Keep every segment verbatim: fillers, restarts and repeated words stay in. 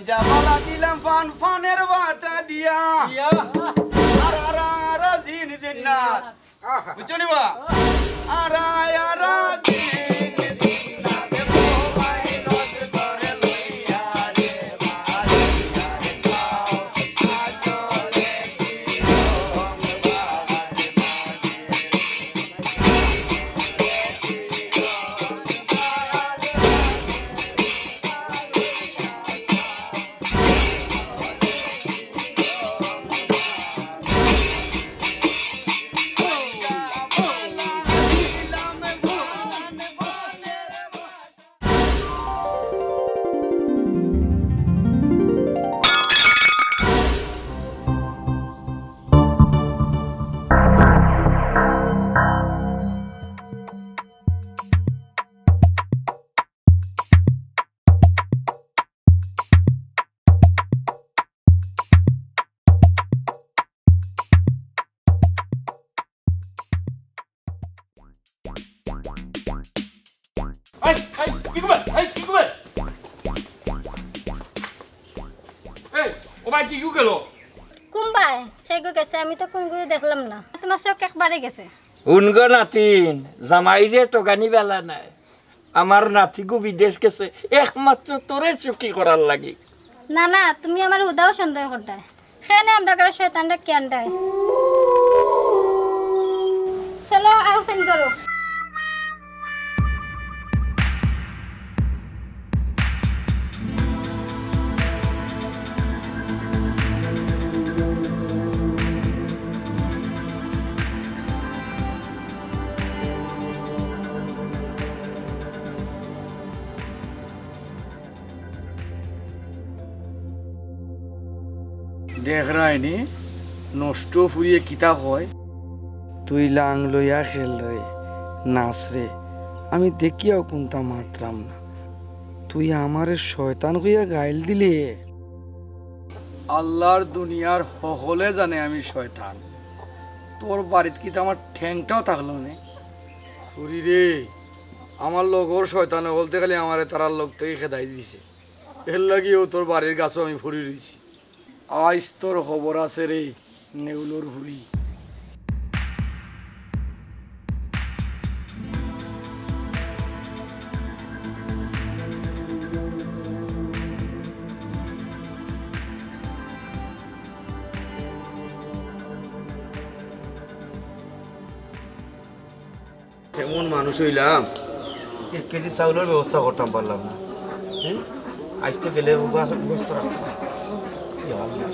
জামালা দিলাম ফান ফানের বাটা দিয়া। ইয়া। আর, আর, আর, জিন জিন্নাত। আহা। বুঝছো নি বা? আর, আর, আর, জিন জিন্নাত। এই, এই, কি করবে? এই, কি করবে? এই, ও ভাই, কি গু গেল? কুম্বায়? কে গু গেছে? আমি তো কুনগুরে দেখলাম না। তুমার চউখ একবারে গেছে। হুন গো নাতিন, জামাইরে ঠগানি বালা নায়। আমার নাতিগু বিদেশ গেছে একমাত্র তোরে সুখী করার লাগি। না, না, তুমি আমারে উদাও সন্দেহ করতায়। কেনে আমরার ঘরো শয়তানরে কে আনতায়? চলো, আও সেন করো। দেখরায়নি, নষ্ট ফুরিয়ে কিতা কয়। তুই লাং লইয়া খেল রে, নাচ রে, আমি দেখিয়াও কুন্তা মাতরাম না। তুই আমারে শয়তান কইয়া গাইল দিলে। আল্লার দুনিয়ার হকলে জানে আমি শয়তান। তোর বাড়িত কিতা আমার ঠেংটাও থাকলো নে? ফুরি রে, আমার লগর শয়তান অকলতে খালি আমারে তারার লগ থাকি খেদাই দিছে। এরলাগিউ তোর বাড়ির গাছো আমি ফুরি রইছি। আইজ তোর খবর আছে রে, নেউলর ফুরি। এমন মানুষ অইলাম, এক কেজি চাউলর ব্যবস্থা করতাম পারলাম না। হুম? আইজ তো গেলে উবা-, উবাস্ত রাখতে হয়। ইয়া আল্লাহ।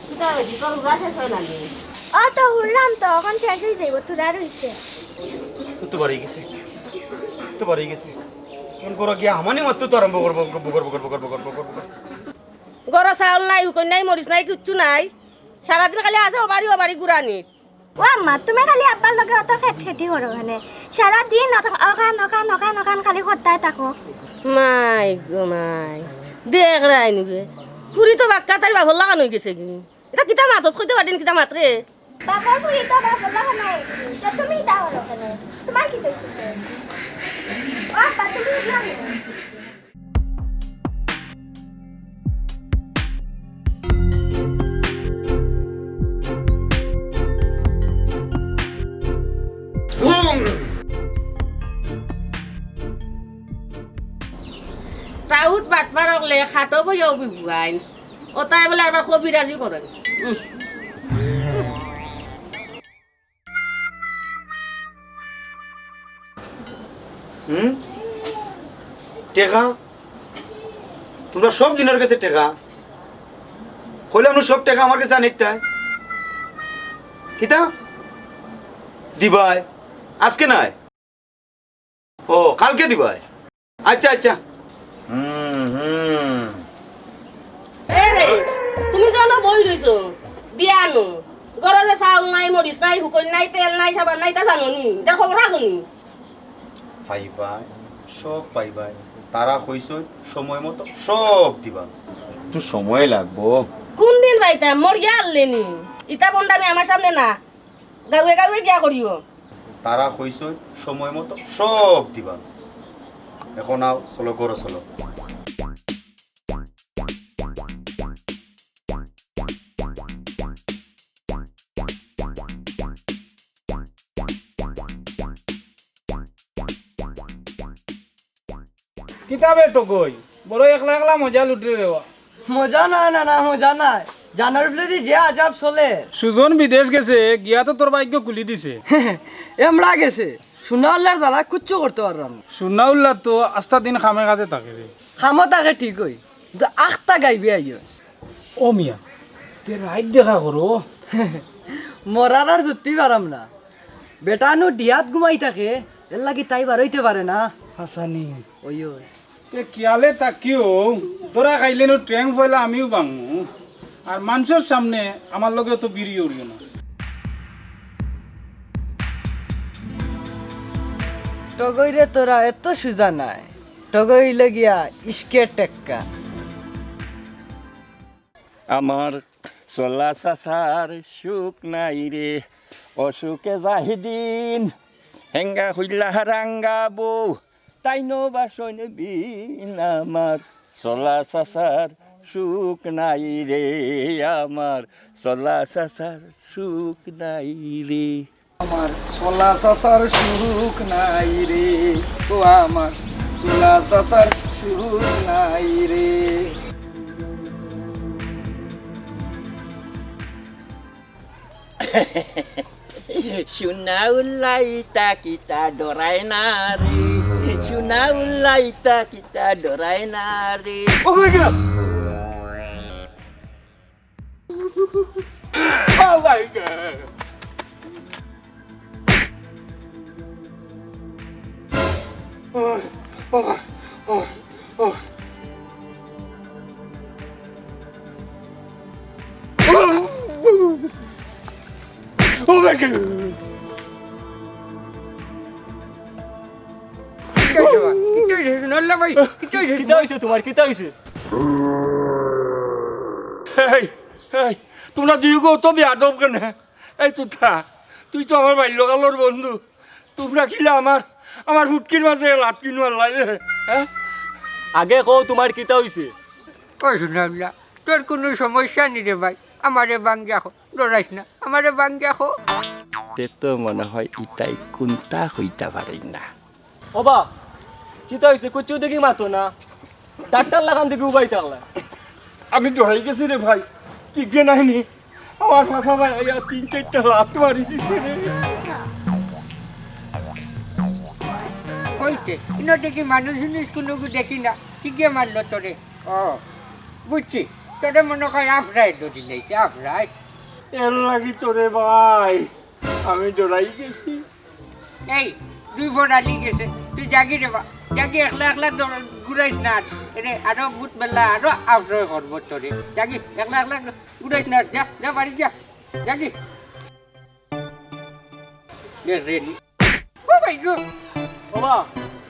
কিতা অইছে? তোর উবা শেষ অয় না নি? অ তো হুনলাম তো, অখন শেষ অই যাইবো, থুড়া রইছে। তো বাড়ি গেছে, তো বাড়ি গেছে। ফোন করো গিয়া হামানি মাততো তো আরম্ভ করবো, করবো, করবো। ঘরো চাউল নাই, হুকইন নাই, মরিচ নাই, কিচ্ছু নাই। সারাদিন খালি আছে ও বাড়ি, ও বাড়ি ঘুরানি। ও আম্মা, তুমি খালি আব্বার লগে অত খেটখেটি করো কেনে? সারাদিন অত-, অখান, অখান, অখান, অখান খালি করতায় থাকো। মাই গো মাই, দেখরায়নি বে। ফুরি তো বাক্কা তাইর বাপর লাখান অইগেছে গি। ইতা কিতা মাতস, কইতে পারছনি কিতা মাতরে? বাপর ফুরি তো বাপর লাখান অইগেছে। তে তুমি ইতা করো কেনে? তুমার কিতা অইছে? ও আব্বা, তুমি ইতা করো। টাউট বাটপার অকলে খাটো বইয়াও বিগুয়াইন। অতায় বুলে আবার কবিরাজি করইন। উম। হুম? টেকা? তুমরা সব জনর গেছে টেকা? কইলাম নু সব টেকা আমার গেছে আনিতায়। কিতা? দিবায়? আইজকে নায়? ও, কাইলকে দিবায়? আইচ্ছা, আইচ্ছা। হুম, হুম। এ রে, তুমি যে অনো বই রইছো, দিয়া আনো। ঘরো যে চাউল নাই, মরিচ নাই, হুকইন নাই, তেল নাই, সাবান নাই, ইতা জানো নি? ইতার খবর রাখো নি? পাইবায়, সব পাইবায়। তারা কইছইন সময় মতো সব দিবা। একটু সময় লাগবো। কুনদিন পাইতাম? মরিয়া হারলে নি। ইতা ভন্ডামি আমার সামনে না। গাউয়ে গাউয়ে গিয়া করিও। তারা কইছইন সময় মতো সব দিবা। এখন আও, চলো, ঘরো চলো। কিতা বে টগই, বড় একলা একলা মজা লুটরে রে বা। মজা নায় না, না মজা নায়। জানর উপরে দি যে আজাব চলে। সুজন বিদেশ গেছে, গিয়া তো তোর ভাগ্য খুলি দিছে। এমরা গেছে, সুনাউল্লার দ্বারা কিচ্ছু করতে পারলাম না। সুনাউল্লা তো আস্তা দিন কামে কাজে থাকে রে। কামো থাকে ঠিকই, কিন্তু আখতা গাইবে আইও। ও মিয়া, তে রাইত দেখা করো। মরার আর জুতি পারাম না। বেটানু ডিয়াত ঘুমাই থাকে, এর লাগি তাই বারইতে পারে না। হাসানি। ওই ওই। তে খিয়ালে থাকিও, ধরা খাইলে নু ট্যাং পয়লা আমিও ভাঙমু। আর মানষর সামনে আমার লগে তো বিড়ি উড়িও না। টগইরে তোরা এত সুজা নায়। টগই লগিয়া ইশকে টেক্কা। আমার চলা চাচার সুখ নাই রে, অসুখে যায় দিন। হেঙ্গা হইলা রাঙ্গা বউ, তাইন বাসন বিন। আমার চলা চাচার সুখ নাই রে, আমার চলা চাচার সুখ নাই রে। আমার চলা চাচার সুখ নাই রে, ও আমার চলা চাচার সুখ নাই রে। সুনাউল্লা ইতা কিতা ডরায় না রে, সুনাউল্লা ইতা কিতা ডরায় না রে। Oh my God! Oh my God! Oh, oh, oh, oh. Oh my God! কিতা অইছে বা? কিতা অইছে? নল্লা ভাই, কিতা অইছে? কিতা অইছে তোমার? কিতা অইছে? এই, এই, তোমরা দুইগু অত বেয়াদব কেনে? এই তুতা, তুই তো আমার বাল্যকালর বন্ধু। তোমরা কিলা আমার, আমার ফুটকির মাঝে লাত কিনু আল্লাহ, হ্যাঁ? আগে কও, তোমার কিতা অইছে? কই সুনাউল্লা, তোর কুনু সমস্যা নি রে ভাই? আমারে বাঙ্গিয়া ক, ডরাইস না, আমারে বাঙ্গিয়া ক। তে তো মনে হয় ইতায় কুন্তা কইতা পারইন না। ওবা, কিতা অইছে? কুচ্ছু দেখি মাতো না। ডাক্তার লাখান দেখি উবাই থাকলা। আমি ডরাই গেছি রে ভাই, কিগে নাইনি। আমার ফাঁসা ভাই আইয়া তিন চাইরটা লাত মারি দিছে রে। কইতে, ইনো দেখি মানুষ উনিশ কুনুগু দেখি না, কিগে মারলো তোরে? ও, বুঝছি, তোরে মনে হয় আফরায় ধরি লাইছে, আফরায়। এর লাগি তোরে ভাই, আমি ডরাই গেছি। এই, দুই ফোঁটা আলি গেছে, তুই যাগি রে বা, যাগি, একলা একলা দৌড়-, ঘুরাইস না আর। এরে, আরো ভূত বেলা, আরো আফরায় করবো তোরে। যাগি, একলা একলা ঘুরাইস না আর, যা, যা বাড়ি যা, যাগি। রে, রে। ও ভাই গো। ওবা,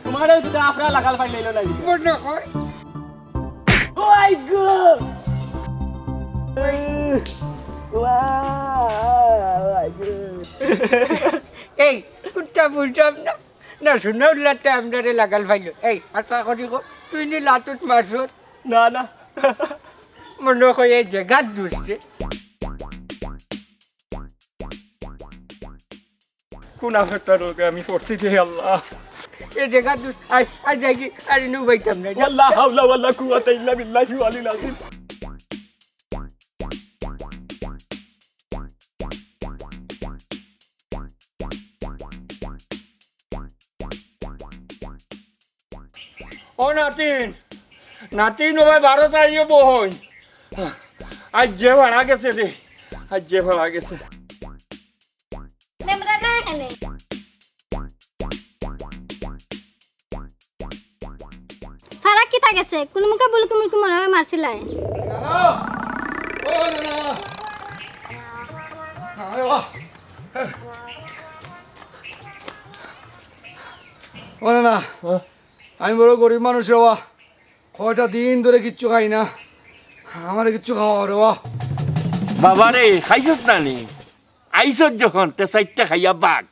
তোমারও দুটা আফরা লাগাল ফাইল লইল না। মনে হয়। ও ভাই গো। ওয়া, ভাই গো। এই, কুন্তা বুঝলাম না। না, সুনাউল্লাতে আমরারে লাগাল ফাইল। এই, আশা করি গো, তুই নি লাতুত মারছস? না, না। মনে হয় এই জাগাত দুষছে। কোন আফেরটার লগে আমি পড়ছি রে আল্লাহ। এই জাগাত দুষ, আই, আই যাইগি, আর ইনু বাইতাম না। ওয়াল্লা হাওলা ওয়াল্লা কুওয়াতা ইল্লা বিল্লাহি ওয়ালিল আযীম। ও নাতিন, নাতিন, ও ভাই, বারো চাইও বহন। আজ যে ভাড়া গেছে রে, আজ যে ভাড়া গেছে। মেমরা না এখানে। ফারাক কিতা গেছে? কোন মুখে বুলকি মুলকি মনে হয় মারছিলায়। ও না, না। হ্যাঁ? আমি বড় গরিব মানুষ রে বা। কয়টা দিন ধরে কিচ্ছু খাই না। আমারে কিচ্ছু খাওয়া রে বা। বাবা রে, খাইছস না নি? আইছস যখন, তে চাইরটা খাইয়া বাঘ।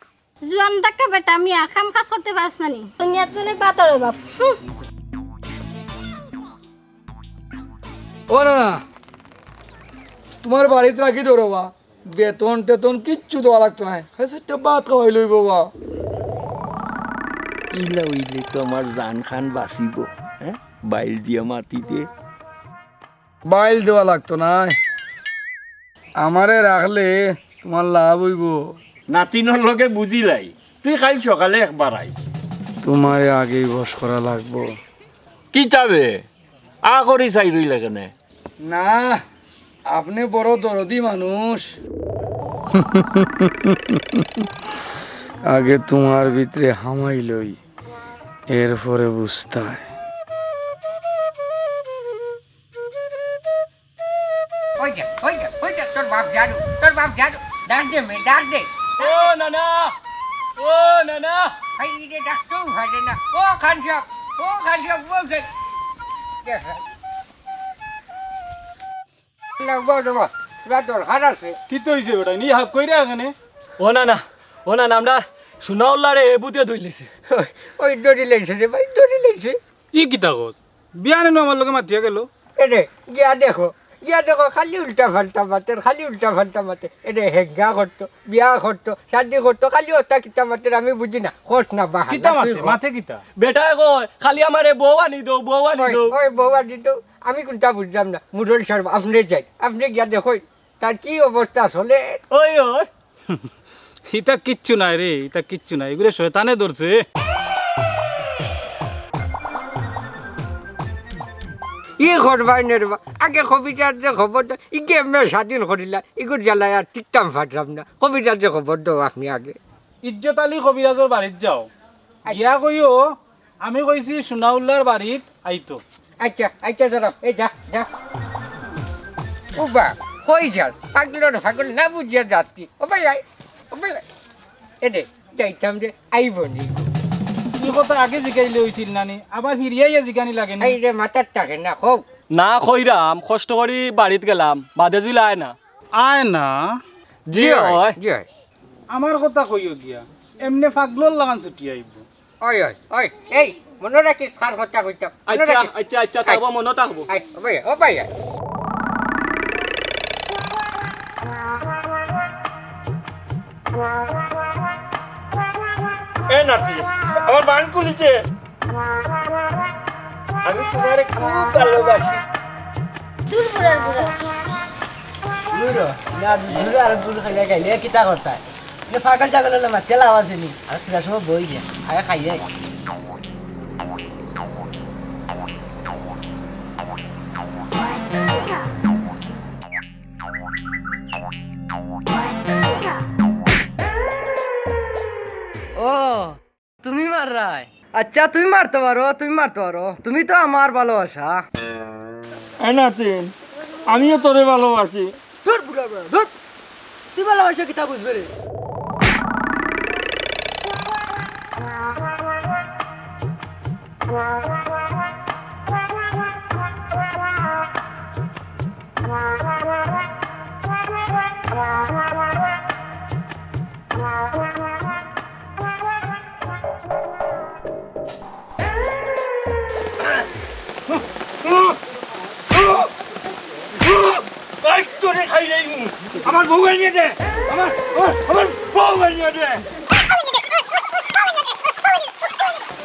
জুয়ান ডাক্কা বেটা মিয়া, কাম কাজ করতে পারস না নি? দুনিয়াত বলে বাতর অভাব। হুম। ও না, না, তুমার বাড়িত রাখি দেও রে বা। বেতন টেতন কিচ্ছু দেওয়া লাগতো নায়। খালি চাইরটা ভাত খাওয়াইলেউ অইবো বা। ইলা অইলে তো আমার জান খান বাঁচিবো, হ্যাঁ? বাইল দিয়া মাটি দে। বাইল দেওয়া লাগতো নায়। আমারে রাখলে তুমার লাভ অইবো। নাতিনর লগে বুঝিলাই, তুই কাইল সকালে একবার আইস। তুমারে আগেই বশ করা লাগবো। কিতা বে? আ করি চাই রইলে কেনে? না, আপনে বড় দরদি মানুষ। আগে তুমার ভিতরে হামাই লই, এরপরে বুঝতায়। ওই যা, ওই যা, ওই যা, তোর বাপ জাদু, তোর বাপ জাদু। ডাক দে মে, ডাক দে। ও নানা, ও নানা। এই রে, ডাকতেউ পারে না। ও খান সাব, ও খান সাব, ও খান। দেখ। না, বড় মা, তোরা দরকার আছে। কিতা অইছে বেটা? নি হাফ কইরা এখানে? ও নানা, ও নানা, আমরার সোনাউল্লারে এ ভূতে ধরিলাইছে। ওই, ওই ধরিলাইছে রে ভাই, ধরিলাইছে। ই কিতা কস? বিয়ানে নু আমার লগে মাতিয়া গেল। এরে, গিয়া দেখো, গিয়া দেখো, খালি উল্টা ফাল্টা মাতের, খালি উল্টা ফাল্টা মাতের। এরে, হেঙ্গা করতো, বিয়া করতো, শাদি করতো, খালি অতা কিতা মাতের, আমি বুঝি না। কস না বাহানা, কিতা তুই মাতে? ক। মাতে কিতা? বেটায় কয়, "খালি আমারে বউ আনি দেও, বউ আনি ওই, দেও।" ওই বউ আনি দেও। আমি কুনটা বুঝলাম না। মুরল সাব, আপনে যাই, আপনে গিয়া দেখইন, তার কি অবস্থা চলে। ওই, ওই। ইতা কিচ্ছু নায় রে, ইতা কিচ্ছু নায়, ইগুরে শয়তানে ধরছে। ই করবায় নে রে বা, আগে কবিরাজরে খবর দেও, ইগে এমনে স্বাধীন করিলা, ইগুর জ্বালায় আর টিকতাম পারলাম না। কবিরাজরে খবর দেও আপনে আগে। ইজ্জত আলী কবিরাজর বাড়িত যাও, আচ্ছা। গিয়া কইও, আমি কইছি সোনাউল্লার বাড়িত আইতো। আচ্ছা, আচ্ছা, দাঁড়াও, এই যা, যা। ও বা, কই যার? পাগলর পাগল না বুঝিয়া যাস কি? ও ভাই, আয়, ও ভাই, আয়। এ দে, যাইতাম রে, আইবো নি। তুই কথা আগে জিগাইলে অইছিল না নি? আবার ফিরিয়া ইয়া জিগানি লাগে নি? এই রে, মাথাত থাকে না, কও। না কইরাম, কষ্ট করি বাড়িত গেলাম, বাদে জুইলা আয় না। আয় না? জি জি অয়, অয়। জি অয়। আমার কথা কইও গিয়া, এমনে পাগলর লাখান ছুটি আইবো। ওই, ওই, ওই, এই, মনো রাখিস কার কথা কইতাম। মনো আচ্ছা, রাখিস। আচ্ছা, আচ্ছা, আয়। থাকবো, মনো থাকবো। আয়, ও ভাই, ও ভাই, আয়। এ নাতি, আমার বান খুলিছে। আমি তোমারে খুব ভালোবাসি। দূর বুড়ার বুড়া। বুড়ো, না, বুড়ো আর বুড়ো খাইলে খাইলে, এ কিতা করতায়? এ পাগল ছাগল অইলে মাতিয়া লাভ আছে নি? আর তোরা সব বই দিয়া, আগে খাইয়া আই। ও, তুমি মাররায়? আচ্ছা, তুমি মারতে পারো, তুমি মারতে পারো। তুমি তো আমার ভালোবাসা। এ নাতিন, আমিও তোরে ভালোবাসি। ধুর, বুড়া বুড়া, ধুর। তুই ভালোবাসা কিতা বুঝবে রে? আজ তোরে খাইলাইমু। আমার বউ আনিয়া দে। আমার, আমার, আমার বউ আনিয়া দে।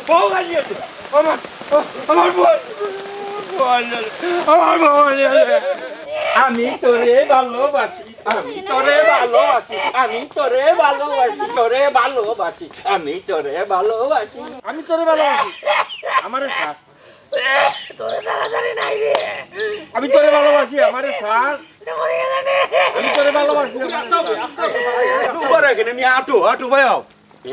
বউ আনিয়া দে। আমার, আমার বউ, বউ আনিয়া দে। আমার বউ আনিয়া দে। আমি তোরে ভালোবাসি। আমি তোরে ভালোবাসি, আমি তোরে ভালোবাসি, তোরে ভালোবাসি, আমি তোরে ভালোবাসি। আমি তোরে ভালোবাসি, আমারে ছাড়। তোরে ছাড়া জানি নাই রে। আমি তোরে ভালোবাসি, আমারে ছাড়। আমি তোরে ভালোবাসি, আমারে ছাড়। দুবার এখানে নিয়ে আটো, আটো ভাই আও।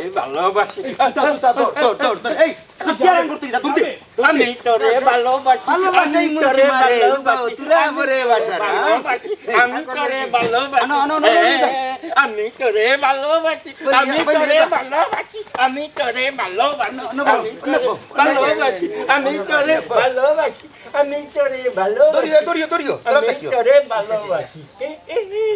এই ভালোবাসি। এই, তা, তা, তা, ধর, ধর, ধর, ধর। এই, তুই কি আরাম করতে যা, দূর দে। আমি তোরে ভালোবাসি, ভালোবাসি আমি তোরে মারে, ভালোবাসি, তোরা আমি আমারে তোরে বাসা না। ভালোবাসি, আমি তোরে ভালোবাসি। আনো, আনো, আনো, আনো, আনো। এ, আমি তোরে ভালোবাসি, বল, আমি বল, তোরে বল। ভালোবাসি, আমি তোরে ভালোবাসি, আনো, আনো, বল, আমি আনো, তোরে বল। ভালোবাসি, আমি তোরে ভালোবাসি, আমি তোরে ভালোবাসি। ধরিও, ধরিও, ধরিও, আমি তোরা দেখিও। তোরে ভালোবাসি। এ, এ, এ।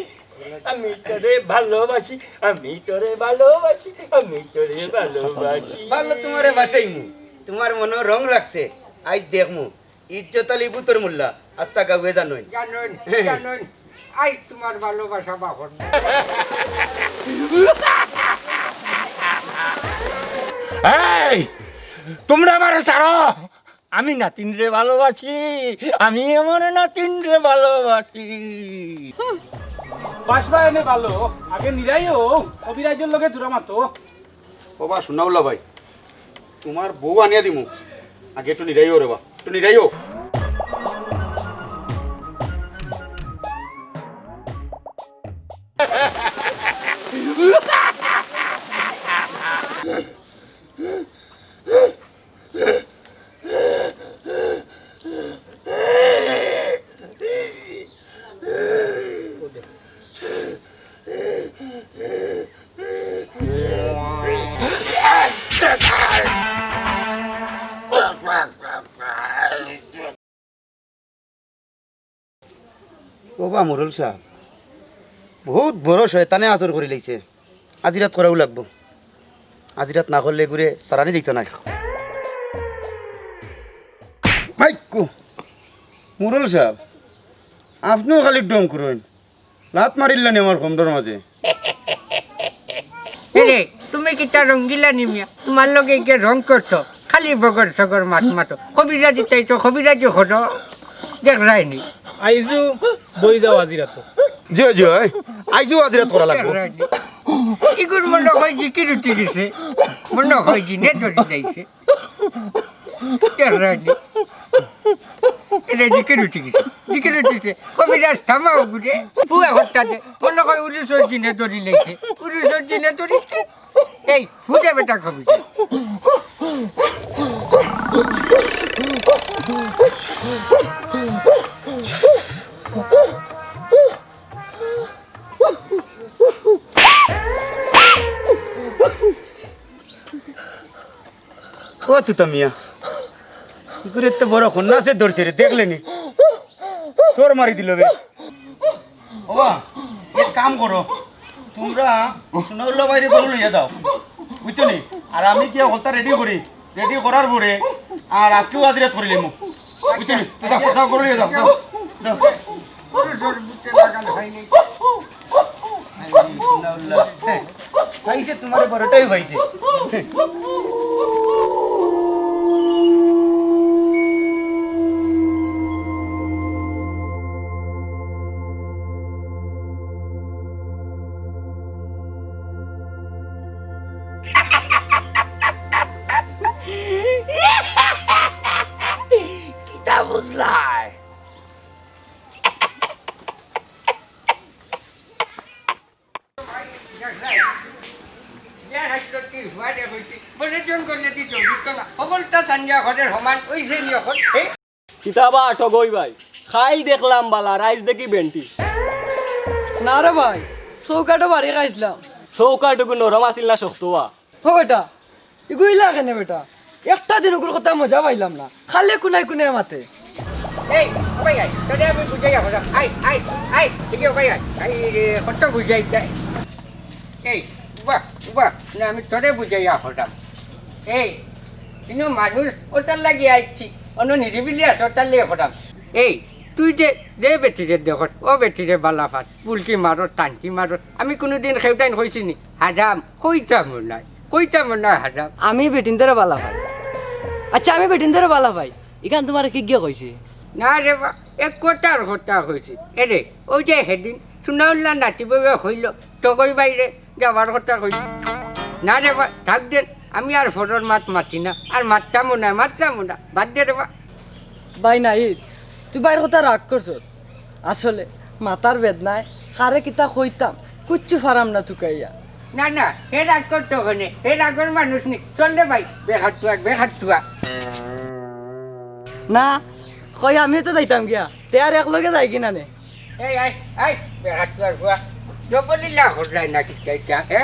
আমি তোরে ভালোবাসি, আমি তোরে ভালোবাসি, আমি তোরে ভালোবাসি। ভালো তোমারে বাসাইমু, তোমার মনো রং রাখছে, আইজ দেখমু। ইজ্জত আলী বুতর মোল্লা, আস্তা গাউয়ে জানইন। জানইন, জানইন, আইজ তোমার ভালোবাসা বাহর। এই, তোমরা আমারে ছাড়ো। আমি নাতিনরে ভালোবাসি, আমি আমার নাতিনরে ভালোবাসি। বাসবা এনে ভালো, আগে নিরাইও, কবিরাজর লগে জুড়া মাতো। ও বা, সোনাউল্লা ভাই, তোমার বউ আনিয়া দিমু, আগে একটু নিরাইও রে বা, একটু নিরাইও। ও বা মুরল সাব, বহুত বড় শয়তানে আচর করি লাইছে। আজিরাত করাউ লাগবো। আজিরাত না করলে এগুরে সারানি দিত নাই। মাইকু, মুরল সাব, আপনেও খালি ঢং করইন। লাত মারিল্লানি আমার কমরর মাঝে। এরে, তুমি কিতা রঙ্গিলা নি মিয়া? তোমার লগে কে রং করতো? খালি বগর সগর মাত মাতো। কবিরাজি তাইছো, কবিরাজি করো। দেখরায়নি। আইজু বই যাও আজিরাতো। জি, জি, অয়। আইজু আজিরাত করা লাগবো। দেখরায়নি। ইগুর মনো কয় জিকির উঠি গেছে। মনো কয় জিনে ধরি যাইছে। এ রানী। এরে জিকির উঠি গেছে। জিকির উঠিছে। কবিরাজ থামাও গুরে। ফুয়া হত্যা দে। মনো কয় উরুসর জিনে ধরি লাইছে। উরুসর জিনে ধরিছে। এই, ফুটে বেটা কবিরাজ। ও তুতা মিয়া, কি করে এত বড় কন্যা আছে ধরছে রে, দেখলে নি? চোর মারি দিল বে। ওবা, এক কাম করো, তোমরা সোনাউল্লা ভাইরে ঘরো লইয়া যাও, বুঝছো নি? আর আমি গিয়া হলতা রেডি করি, রেডি করার পরে আর আজকেও আজিরাত করি লিমু, বুঝছো নি? তো যাও, যাও, ঘরো লইয়া যাও, যাও, যাও। পাইছে, তোমার বড়টাই পাইছে। কিতা বুঝলায়? কিতা বা ঠগই ভাই, খাইল দেখলাম বালা, রাইজ দেখি বেন্টি। না রে ভাই, চৌকাটো বাড়ি খাইছিলাম। চৌকাটুকু নরম আছিল না শক্ত বা? ও বেটা, ইগুইলা কেনে বেটা? একটা দিন ওগুর কথা মজা পাইলাম না, খালি কুনাই কুনাই মাতে। এই, ওবাই আয়, তোরে আমি বুঝাইয়া কইরাম। আয়, আয়, আয়, এদিকে ওবাই আয়। আয় রে, কত বুঝাই যায়। এই, উবা, উবা, না, আমি তোরে বুঝাইয়া কইরাম। এই, ইনো মানুষ ওটার লাগি আইছি, অনো নিরিবিলি আছে, ওটার লাগি কইরাম। এই, তুই যে, যে বেটিরে দেখস, ও বেটিরে বালা পাস, বুলকি মারস, টানকি মারস, আমি কুনুদিন কেউটাইন কইছি নি? হারাম, কইতাম নায়, কইতাম নায় হারাম। আমি বেটিন্তরে বালা পাই। আচ্ছা, আমি বেটিন্তরে বালা পাই। ইখান তোমারে কিগিয়ে কইছে? না রে বা, এক কথার কথা কইছি। এরে, ওই যে হেদিন সুনাউল্লা নাতি বউয়ে কইলো, ঠগই বাইরে যাওয়ার কথা কইছি। না রে বা, থাক দেন, আমি আর ফরর মাত মাতি না, আর মাততামও না, মাততামও না, বাদ দে রে বা। ভাই নাহিদ, তুই ভাইর কথা রাগ করছস। আসলে মাথার বেদনায় কারে কিতা কইতাম, কুচ্ছু ফারাম না তুকাইয়া। না, না, হে রাগ করতো কেনে? হে রাগর মানুষ নি। চল রে ভাই, বেখাট্টুয়া, বেখাট্টুয়া। না, কই আমিও তো যাইতাম গিয়া। তে আর একলগে যাই কিনা নে? এই, আয়, আয়, বেখাট্টুয়ার ফুয়া। জবলিল্লা করলাই না কিতা ইটা, হে?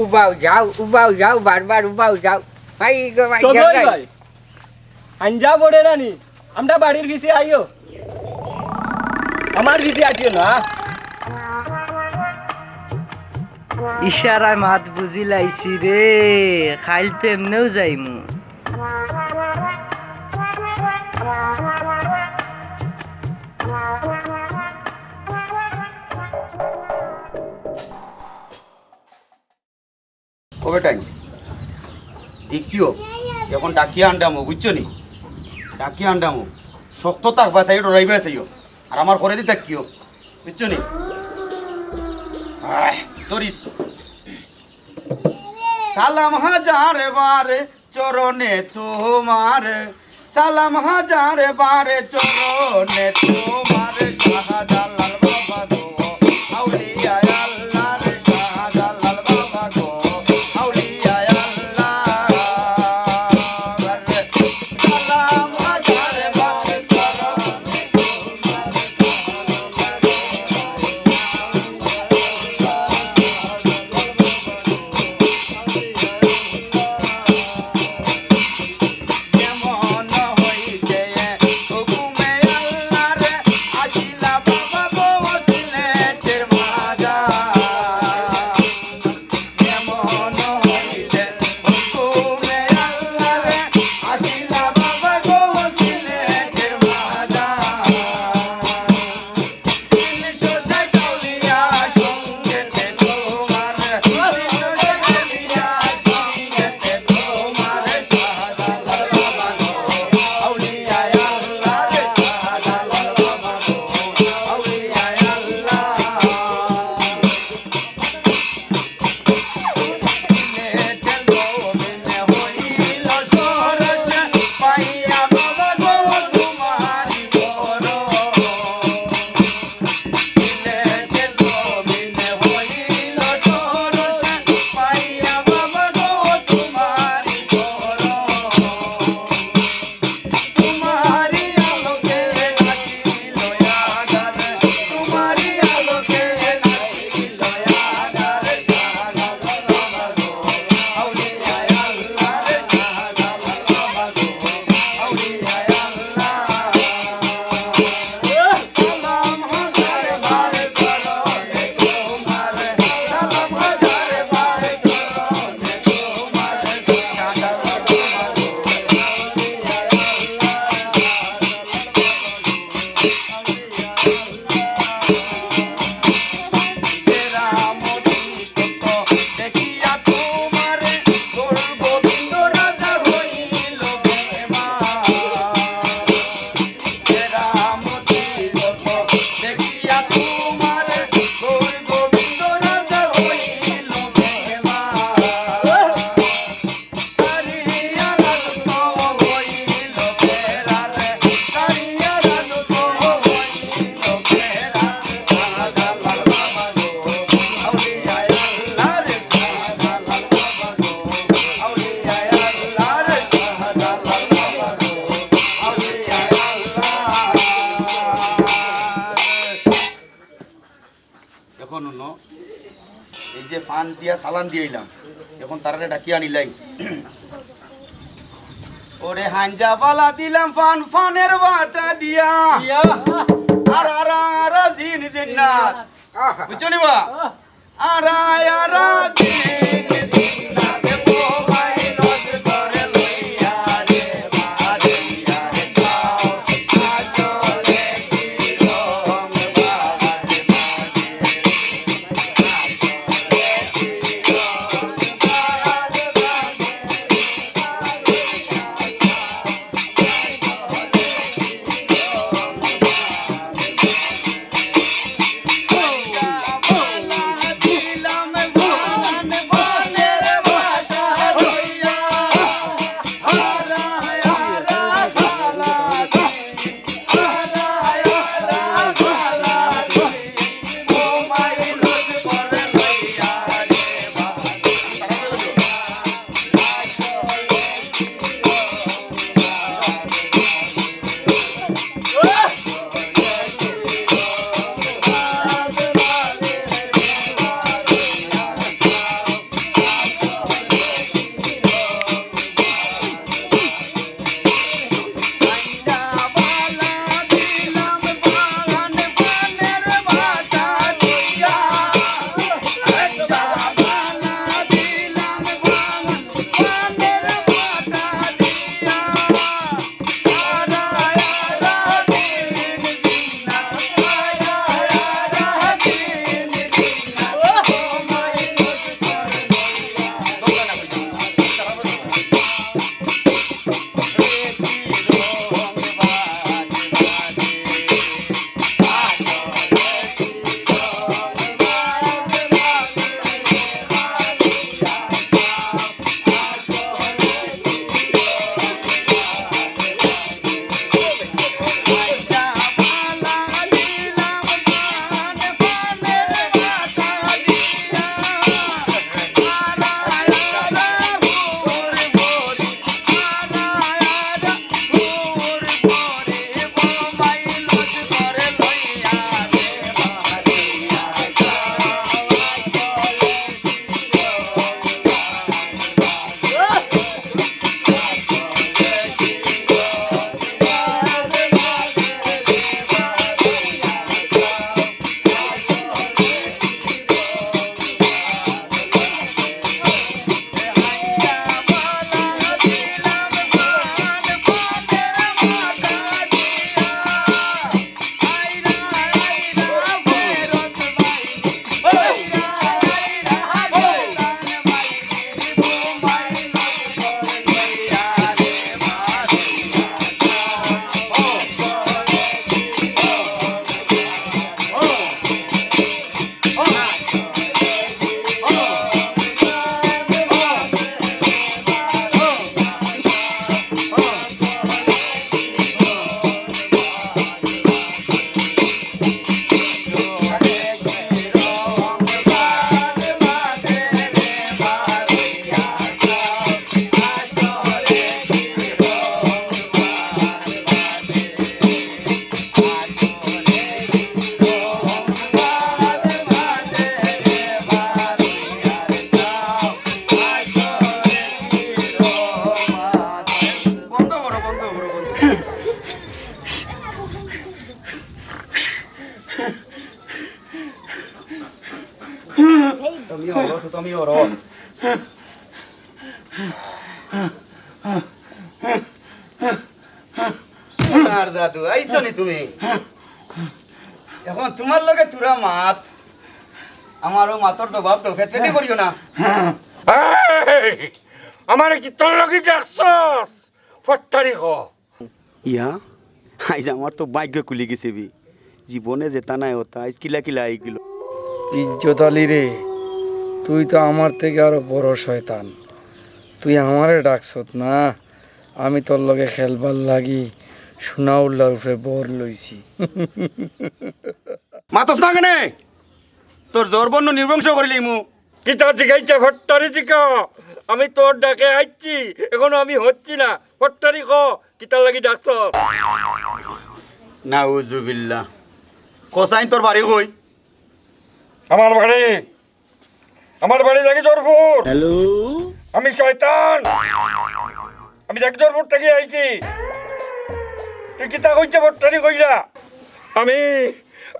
উবাও যাও, উবাও যাও, বারবার উবাও যাও। ভাই গো ভাই, চলো যাও, ভাই। আঞ্জা পড়ে না নি? আমরা বাড়ির পিছে আইও। আমার পিছে আটিও না। ইশারায় মাত বুঝিলাইছি রে, কাইল তো এমনেউ যাইমু। ও বেটাইন, দেখিও, এখন ডাকিয়া আন্ডামো, বুঝছো নি? ডাকিয়া আন্ডামো, শক্ত থাকবা চাইও, ডরাইবা চাইও, আর আমার করে দি থাকিও, বুঝছো নি? আহ, ধরিস। সালাম হাজার বার চরণে তোমার, সালাম হাজার বার চরণে তোমার, শাহজালাল বাবা গো, আউলিয়া আল্লাহর শাহজালাল বাবা গো, আউলিয়া আল্লাহ। সালাম হাজার বার চরণে এখন হুনো, এই যে ফান দিয়া সালাম দিয়াইলাম, এখন তারারে ডাকিয়া আনিলাই। ওরে হাঞ্জা বালা দিলাম ফান ফানের বাটা দিয়া, ইয়া। আর আর আর জিন জিন্নাত। আহা। বুঝছো নি বা? আহা। আর আর আর জিন জিন্নাত মোবাইল করে লইয়া রে বাজাইয়া রে যাও। আসলে তুমি ওরো তো, তুমি ওরো। সোনার জাদু, আইছো নি তুমি? এখন তুমার লগে তুরা মাত, আমার অউ মাতর জবাব দেও, ফেতফেতি করিও না। এই, আমারে কিতার লাগি ডাকছস? ফট্টারি ক। ইয়া, আইজ আমার তো ভাইগ্য খুলি গেছে বে। জীবনে যেতা নায় অতা, আইজ কিলা কিলা আইগেলো। ইজ্জত আলী রে, তুই তো আমার থাকি আরো বড় শয়তান। তুই আমারে ডাকছত না, আমি তোর লগে খেলবার লাগি সোনাউল্লার উপরে বর লইছি। মাতস না কেনে? তোর জবর নু নৃশংস করিলিমু। কিতা জিগাইছে ফট্টারি জিগা? আমি তোর ডাকে আইছি, এখনো আমি হচ্ছি না। ফট্টারি ক, কিতার লাগি ডাকছস? নাউজুবিল্লাহ। কসাইন, তোর বাড়ি কই? আমার বাড়ি, আমার বাড়ি জাগিদরপুর। হ্যালো। আমি শয়তান, আমি জাগিদরপুর থাকি আইছি। তুই কিতা কইছে ফট্টারি কইলা? আমি,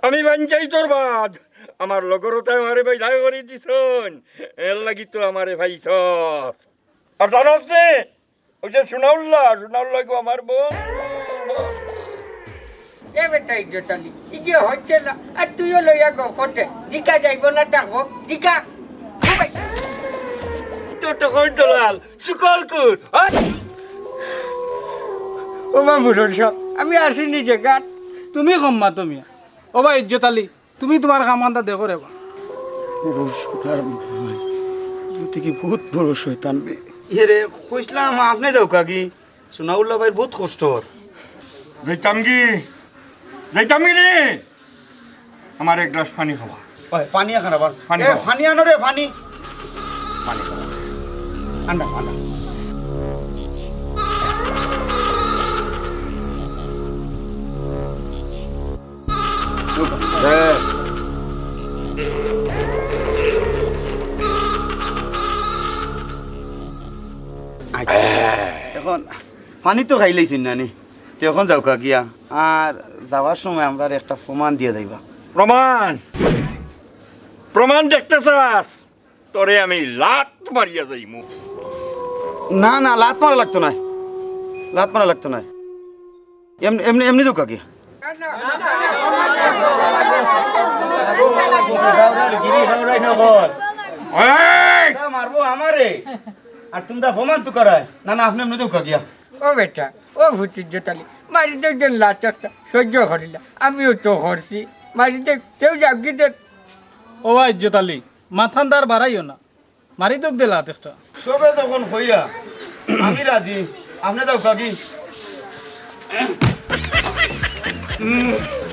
আমি বাঞ্জাই তোর বাদ। আমার লগর অতায় আমারে বাইদা করি দিছইন, এর লাগি তো আমারে পাইছস। আর জানস নি, ওই যে সোনাউল্লাহ, সোনাউল্লাহ গো আমার বন্ধু। এ বেটা ইজ্জত আলী, ইগে হচ্ছে না, আর তুইও লইয়া গো ফটে। জিগা যাইবো না ডাকবো, জিগা। ও ভাই। তোর তো কই দলাল, শুকল কুর, হ্যাঁ? ও মামুর সাব, আমি আসিনি যে গান। তুমি কম মাতো মিয়া। ও ভাই ইজ্জত আলী, তুমি তুমার কাম কান্দা দেখো রে বা। বড় শয়তান বে। ইয়ে রে, কইছলাম আপনে যাউক্কা গি। সোনাউল্লাহ ভাইর বউত কষ্ট অর। যাইতাম গি, যাইতাম গি রে। আমার এক গ্লাস পানি খাওয়া। ওই, পানি আখান আবার। পানি এ, খাওয়া। পানি আনো রে, পানি। পানি খাওয়া। আন্ডা, আন্ডা। এখন পানি তো খাইলাইছইন না নি, তে এখন যাউক্কা গিয়া, আর যাওয়ার সময় আমরারে একটা প্রমাণ দিয়া যাইবা। প্রমাণ? প্রমাণ দেখতে চাস? তোরে আমি লাত মারিয়া যাইমু। না, না, লাত মারা লাগতো নায়, লাত মারা লাগতো নায়। এমনি, এমনি, এমনি যাউক্কা গিয়া। এই! মারবো আমারে, আর তুমরা প্রমাণ তো করায়। না, না, আপনে এমনি যাউক্কা গিয়া। ও বেটা, ও ফুটির জোতালি, মারি দেও যেন লাত একটা, সহ্য করিলা, আমিও তো করছি, মারি দেও, তেউ যাউক্কা গি। ও ভাই ইজ্জত আলী, মাথান দার বাড়াইও না, মারি দেউক দে লাত একটা। সবে যখন কইরা, আমি রাজি। আপনে যাউক্কা গি।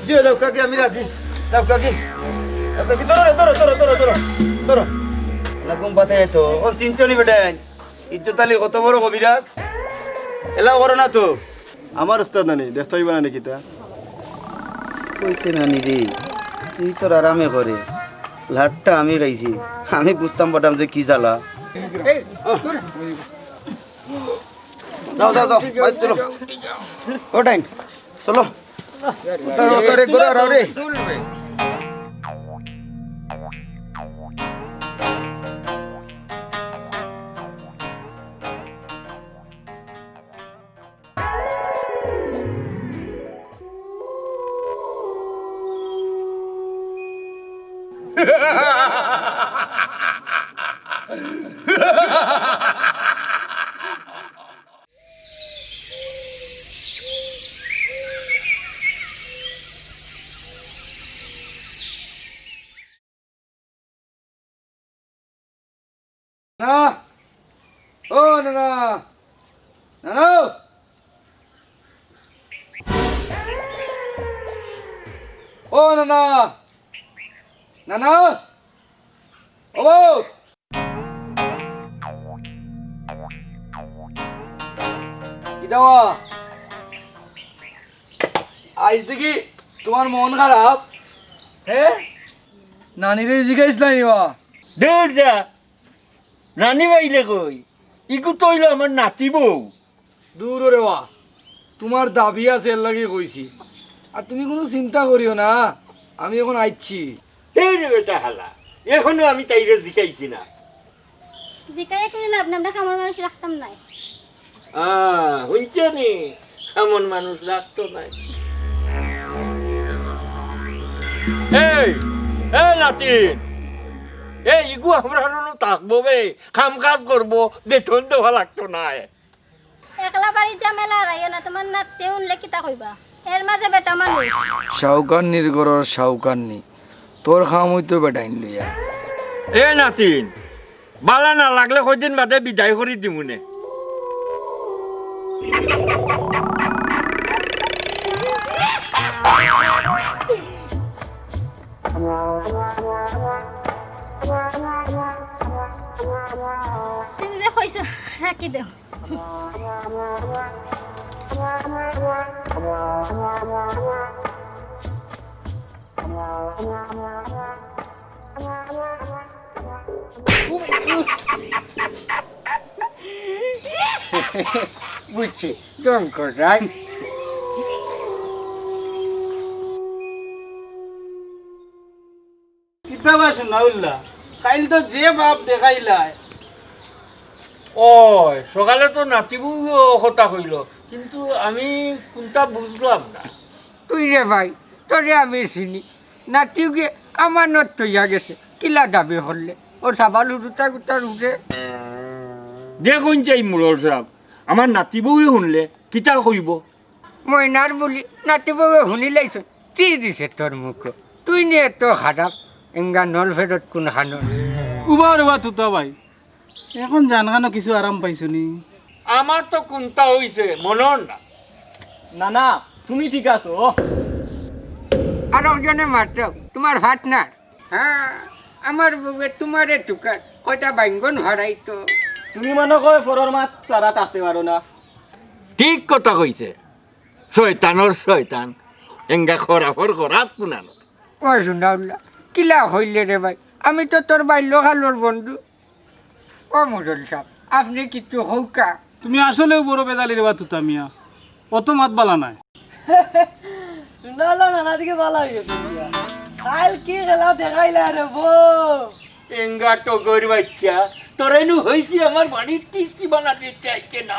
জি, যাউক্কা গি, আমি রাজি। যাউক্কা গি। যাউক্কা গি, ধরো রে, ধরো, ধরো, ধরো, ধরো। ধরো। না, ঘুম পাতে তো। ও চিনছো নি বেটাইন? ইজ্জত আলী কত বড় কবিরাজ। এলা করো না তো। আমার উস্তাদ নানি, দেখতে অইবা না নি কিতা? কইতে নানি রে, তুই তোর আরামে করে। লাতটা আমি খাইছি, আমি বুঝতাম পারতাম যে কি জ্বালা। এই, দূর। যাও, যাও, যাও, বাইর চলো। ও ডাইন, চলো। উতারো, উতারো, এক ঘুরে আড়াও রে। না, ও না, না, না, না। ও না, না, না, না। ও বউ। ইদাওয়া। আইজ দেখি তুমার মন খারাপ। হে? নানিরে জিগাইছলায় নি বা? দূর যা। নানি বাইলে কই? ইগু তো অইলো আমার নাতি বউ। দূর রে বা, তুমার দাবি আছে, এর লাগি কইছি। আর তুমি কুনু চিন্তা করিও না, আমি অখন আইচ্ছি। এই রে বেটা হালা, এখনো আমি তাইরে জিকাইছি না। জিকাইয়া কুনু লাভ নাই, আমরা কামর মানুষ রাখতাম নায়। আহ, হুনছো নি? কামর মানুষ রাখতো নায়। এই, এ নাতিন, এই ইগু আমরার অনো থাকবো বে, কাম কাজ করবো, বেতন দেওয়া লাগতো নায়। একলা বাড়ির ঝামেলা আরাইও না, তুমার নাতিয়ে হুনলে কিতা কইবা? এর মাঝে বেটা মানুষ। শাওকান্নির ঘরর শাওকান্নি, তোর কাম অইতো বেটাইন লইয়া। এ নাতিন, বালা না লাগলে কয়দিন বাদে বিদায় করি দিমুনে। তুমি যে কইছো, রাখি দেও। বুঝছি, ঢং করায়। কিতা বা সোনাউল্লা, কাইল তো যে ভাব দেখাইলায়। ওই, সকালে তো নাতিবউ কথা কইলো, কিন্তু আমি কুনতা বুঝলাম না। তুই রে ভাই, তোরে আমি চিনি। নাতিউগে আমানত থইয়া গেছে, কিলা দাবি করলে? ওর সাবাল হুরুতা গুতার উঠে। দেখুন চাই মুরল সাব, আমার নাতিবউয়ে হুনলে কিতা কইবো? ময়নার বুলি নাতিবউয়ে হুনিলাইছে, চি দিছে তোর মুখো। তুই নি এত খারাপ, এঙ্গা নল ফেরত কুন খানো? উবা রে বা তুতা ভাই, এখন জানখানো কিছু আরাম পাইছো নি? আমার তো কুনতা অইছে, মনর না। না, না, তুমি ঠিক আছো। আর একজনে মাত্র, তোমার পার্টনার। হ্যাঁ, আমার বউয়ে তোমারে টুকার, কয়টা বাইঙ্গন হারাইতো। তুমি মনে কয় ফরর মাত ছাড়া থাকতে পারো না। ঠিক কথা কইছে, শয়তানর শয়তান, এঙ্গা খরাফর খরাফ কুনানো। ও সোনাউল্লা, কিলা কইলে রে ভাই, আমি তো তোর বাল্যকালর বন্ধু। ও মুরল সাব, আপনে কিচ্ছু কউক্কা। তুমি আসলেউ বড় বেজালি রে বা তুতা মিয়া, অত মাত বালা নায়। সোনাউল্লা নানা দিকে বালা অইগেছে মিয়া। কাইল কি খেলা দেখাইলা রে বউ? এঙ্গা টগর বাইচ্চা, তোরে নু কইছি আমার বাড়িত কিস্তি বানার দিতে আইছে না।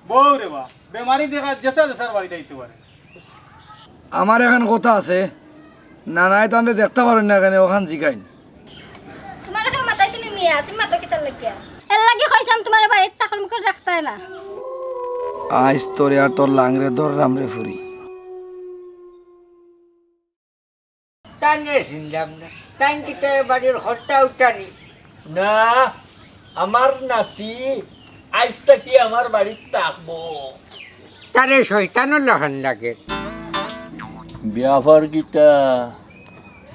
বউ রে বা, বেমারি দেখা যেসা যেসার বাড়িত আইতে পারে। আমার এখান কথা আছে, নানায় তানরে দেখতা পারইন না কেনে, অখান জিকাইন। তোমারে কেউ মাতাইছে নি মিয়া? তুমি মাতো কিতার লাগিয়া? এর লাগি কইছিলাম তোমারে বাড়িত চাকর মুকর রাখতায় না। আইজ তোরে আর তোর লাংরে ধররাম রে ফুরি। তাইনরে চিনলাম না। তাইন কিতা এ বাড়ির কর্তা উঠা নি? না, আমার নাতি আইজ থাকি আমার বাড়িত থাকবো। তারে শয়তানর লাখান লাগে। ব্যাপার কিতা?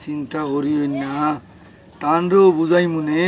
চিন্তা করিও না, তানরেও বুঝাইমুনে।